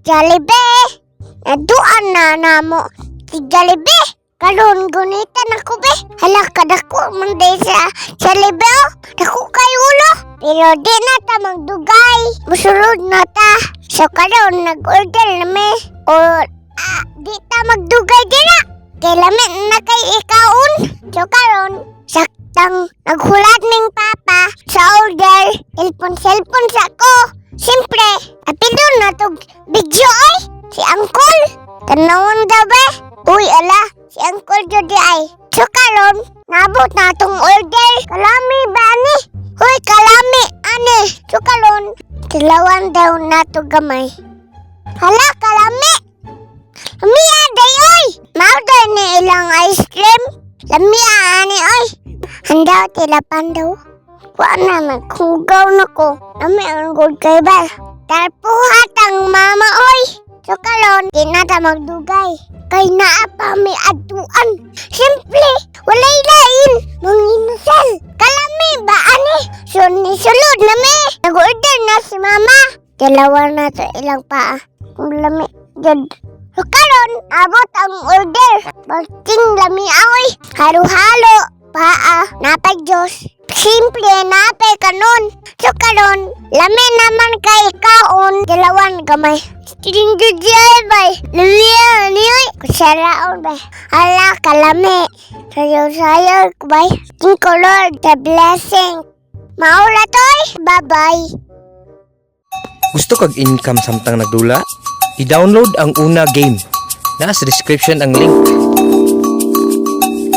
Jollibee. Naduan na namo si Jollibee. Karon gunitan ako be. Hala, kadako man day sa Jollibee oh. Dako kay ulo. Pero di na ta magdugay. Musulod na ta. So karon nag-order na mi. O di ta magdugay dira. Kay lami na kay ikaon. So karon saktang naghulat ning papa sa order. Cellphone cellphone sa ko. Siyempre, apilon na tog video ay. Si Uncle. Tanawon daw be. Uy, ala, si Uncle jud di ay. So karon, nabot na tong order. Kalami ba ni? Uy, kalami ani. So karon, tilawan daw nato gamay. Hala, kalami. Lamia day oy. Mao day ni ilang ice cream. Lamia ani oy. Handa tilapan daw. Wa na, naghugaw na ko. Lami ang good kay ba. Tarpuhat ang mama oy. So karon, di na ta magdugay. Kay naa pa may adtuan. Simple, walay lain. Manginasal. Kalami ba ani? So nisulod na mi. Nag-order na si mama. Dalawa na to ilang paa. Kung lami, jud. So karon, abot ang order. Basting lami oy. Halo-halo. Paa, napay Diyos. Simple, napay kanon. So karon, lami naman kay kaon. Dalawan gamay. Tingin bay. Lami ani oy. Kusaraon bay. Hala, kalami. Sayaw-sayaw ko bay. Thank you, Lord, the blessing. Maula toy. Bye-bye. Gusto kag income samtang nagdula? I-download ang Una Game. Naa sa description ang link.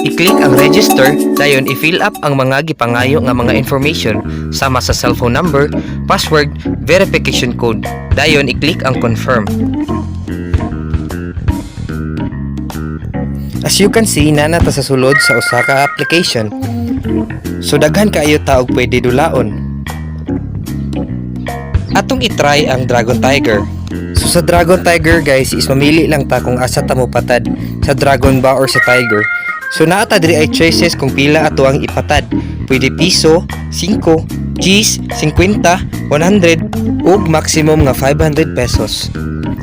I-click ang register, dayon i-fill up ang mga gipangayo nga mga information sama sa cellphone number, password, verification code. Dayon i-click ang confirm. As you can see, naa na ta sa sulod sa usa ka application. So daghan kaayo ta og pwede dulaon. Atong i-try ang Dragon Tiger. So sa Dragon Tiger, guys, is mamili lang ta kung asa ta mo patad, sa Dragon ba or sa Tiger. So naa ta diri ay choices kung pila ato ang ipatad. Pwede piso, 5, Gs, 50, 100 ug maximum nga 500 pesos.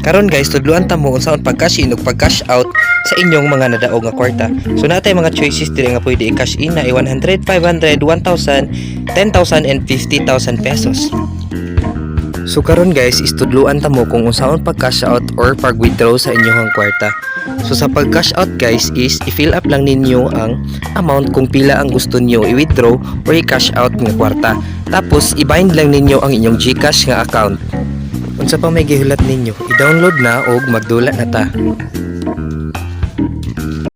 Karon guys, tudluan ta mo unsaon pag-cash in ug pag-cash out sa inyong mga nadaog nga kwarta. So naa tay mga choices diri nga pwede i-cash in na 100, 500, 1,000, 10,000 and 50,000 pesos. So karon guys, istudluan ta mo kung unsaon pag cash out or pag withdraw sa inyong kwarta. So sa pag cash out, guys, is i-fill up lang ninyo ang amount kung pila ang gusto niyo i-withdraw or i-cash out nga kwarta. Tapos i-bind lang ninyo ang inyong GCash nga account. Unsa pa may gihulat ninyo? I-download na og magdula na ta.